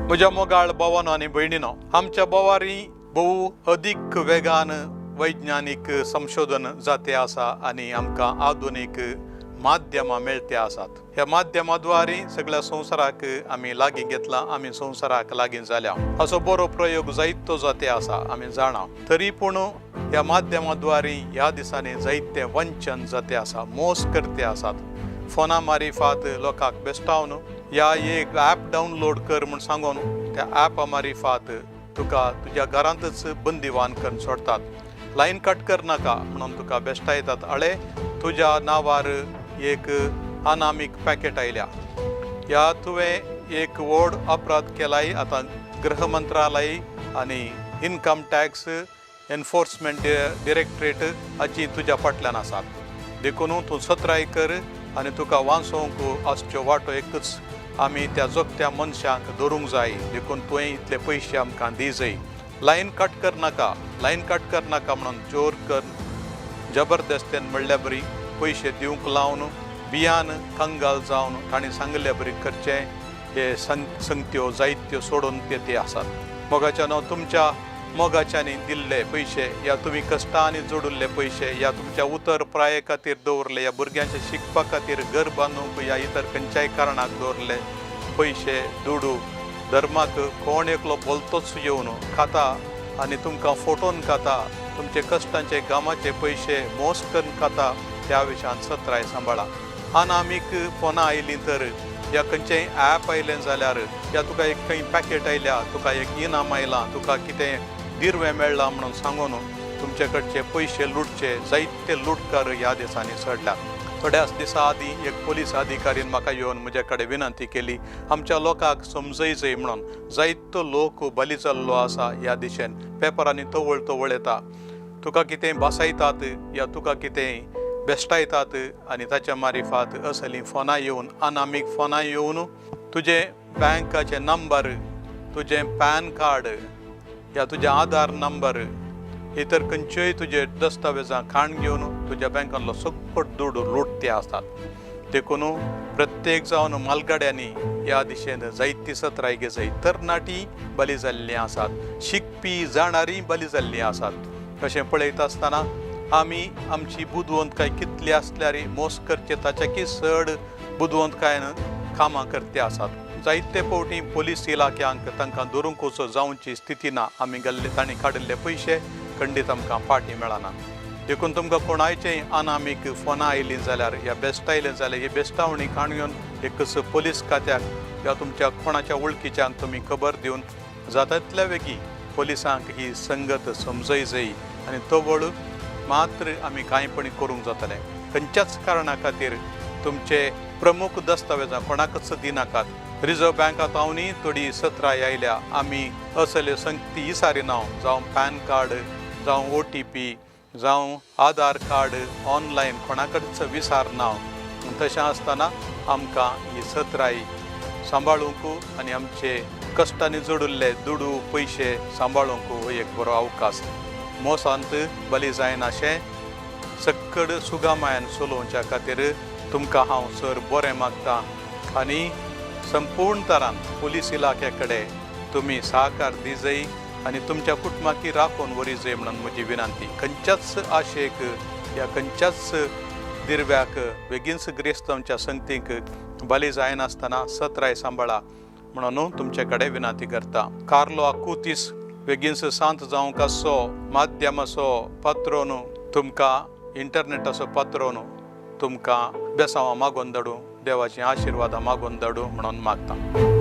म्हज्या मोगाळ भोवानो आनी भयणीनो, आमच्या बोवारी भोव अदीक वेगान वैज्ञानीक संशोधन जाते आसा आनी आमकां आधुनीक माध्यमां मेळते आसात. ह्या माध्यमाद्वारे सगळ्या संवसाराक आमी लागीं घेतला, आमी संवसाराक लागीं जाल्या. असो बरो प्रयोग जायतो जाते आसा, आमी जाणा. तरी पूण ह्या माध्यमाद्वारे ह्या दिसांनी जायते वंचन जाते आसा, मोस करते आसात. फोना मारिफात लोकांक बेस्टावन या एक ॲप डावनलोड कर म्हूण सांगून त्या ॲपा मारिफात तुका तुज्या घरांतच बंदिवान करून सोडतात. लायन कट कर नाका म्हणून तुका बेश्टायतात. अळे तुज्या नांवार एक अनामीक पॅकेट आयल्या, ह्या तुवें एक व्हड अपराध केलाय. आतां गृह मंत्रालय आनी इनकम टॅक्स एनफोर्समेंट डिरेक्टरेट हाची तुज्या फाटल्यान आसात. देखून तूं सत्राय कर आनी तुका वांचोवंक आसच्यो वाटो एकच, आमी त्या जोगत्या मनशांक धरूंक जाय. देखून तुवें इतले पयशे आमकां दी जाय. लायन कट कर नाका, लायन कट कर नाका म्हणून जोर कर जबरदस्तेन म्हणल्या बरी पयशे दिवंक लावन बियान कंगाल जावन तांणी सांगिल्ले बरी करचें. हे संगत्यो जायत्यो सोडून ते ते आसात. मोगाच्यानो, तुमच्या मोगाच्यांनी दिल्ले पयशे या तुमी कश्टांनी जोडिल्ले पयशे या तुमच्या उतर प्राये खातीर दवरले या भुरग्यांच्या शिकपा खातीर घर बांदूंक या इतर खंयच्याय कारणाक दवरले पयशे दुडू धर्माक कोण एकलो बोलतोच येवन खाता आनी तुमकां फोटोन खाता, तुमचे कश्टांचे गामाचे पयशे मोस करून खाता, त्या विशयांत सत्राय सांबाळा. अनामीक फोनां आयलीं तर या खंयचेंय ॲप आयलें जाल्यार या तुका एक खंय पॅकेट आयल्या, तुका एक इनाम आयलां, तुका कितें दिरवें मेळ्ळां म्हणून सांगून तुमचे कडचे पयशे लुटचे जायते लुटकार ह्या दिसांनी चडल्यात. थोड्याच दिसां आदीं एक पोलीस अधिकारीन म्हाका येवन म्हजे कडेन विनंती केली, आमच्या लोकांक समजय जाय म्हणून. जायतो लोक बली जाल्लो आसा ह्या दिशेन, पेपरांनी तवळ तवळ येता, तुका कितें भासायतात या तुका कितें बेश्टायतात आनी ताच्या मारिफात असलीं फोनां येवन अनामीक फोनां येवन तुजें बँकाचें नंबर, तुजें पॅन कार्ड या तुजें आधार नंबर इतर खंयच्योय तुजे दस्तावेजां खाण घेवन तुज्या बँकांतलो सगळो दुडू लुटते आसतात. देखून प्रत्येक जावन मालगाड्यांनी ह्या दिशेन जायती सत्राय घेजाय. तरणाटी बली जाल्लीं आसात, शिकपी जाणारी बली जाल्लीं आसात. अशें पळयता आसतना आमी आमची बुदवंतकाय कितली आसल्यार मोस करचे ताच्याकी चड बुदवंतकायेन कामां करते आसात. जायते फावटी पोलीस इलाक्यांक तांकां धरूंक वचो जावची स्थिती ना. आमी गेल्ले तांणी काडिल्ले पयशे खंडीत आमकां फाटीं मेळना. देखून तुमकां कोणायचेय अनामीक फोनां आयलीं जाल्यार या बेस्ट आयलें जाल्यार ही बेस्टावणी काण घेवन एकच पोलीस खात्याक या तुमच्या कोणाच्या वळखीच्यांक तुमी खबर दिवन जाता तितल्या वेगीं पोलिसांक ही संगत समजय जाय आनी तवळ मात्र आमी कांयपणी करूंक जातलें. खंयच्याच कारणा खातीर तुमचे प्रमुख दस्तावेजां कोणाकच दिनाकात. रिजर्व बँकांत हांवूय थोडी सत्राय आयल्या, आमी असल्यो संगती इसारिना, जावं पॅन कार्ड, जावं OTP, जावं आधार कार्ड ऑनलायन कोणाकडेच विसारना. तशें आसतना आमकां ही सत्राय सांबाळूंक आनी आमचे कश्टांनी जोडिल्ले दुडू पयशे सांबाळूंक हो एक बरो अवकाश. मोसांत बली जायनाशें सक्कड सुगामायान चलोवच्या खातीर तुमकां हांव सर बरें मागता आनी संपूर्ण तरान पोलीस इलाख्या कडेन तुमी सहकार दिजय आनी तुमच्या कुटुंबाकी राखून व्हरी जाय म्हणून म्हजी विनंती. खंयच्याच आशेक या खंयच्याच दिरव्याक बेगीनच ग्रेस्तांच्या संगतीक बली जायनासतना सत्राय सांबाळा म्हणून तुमचे कडेन विनंती करता. कार्लो आकुतीस बेगीनच शांत जावंक आसचो माध्यमाचो पत्रोन तुमकां इंटरनेटाचो पत्रोन तुमकां बेसांवां मागोवन धाडूं, देवाचीं आशिर्वादां मागोवन धाडूं म्हणून मागता.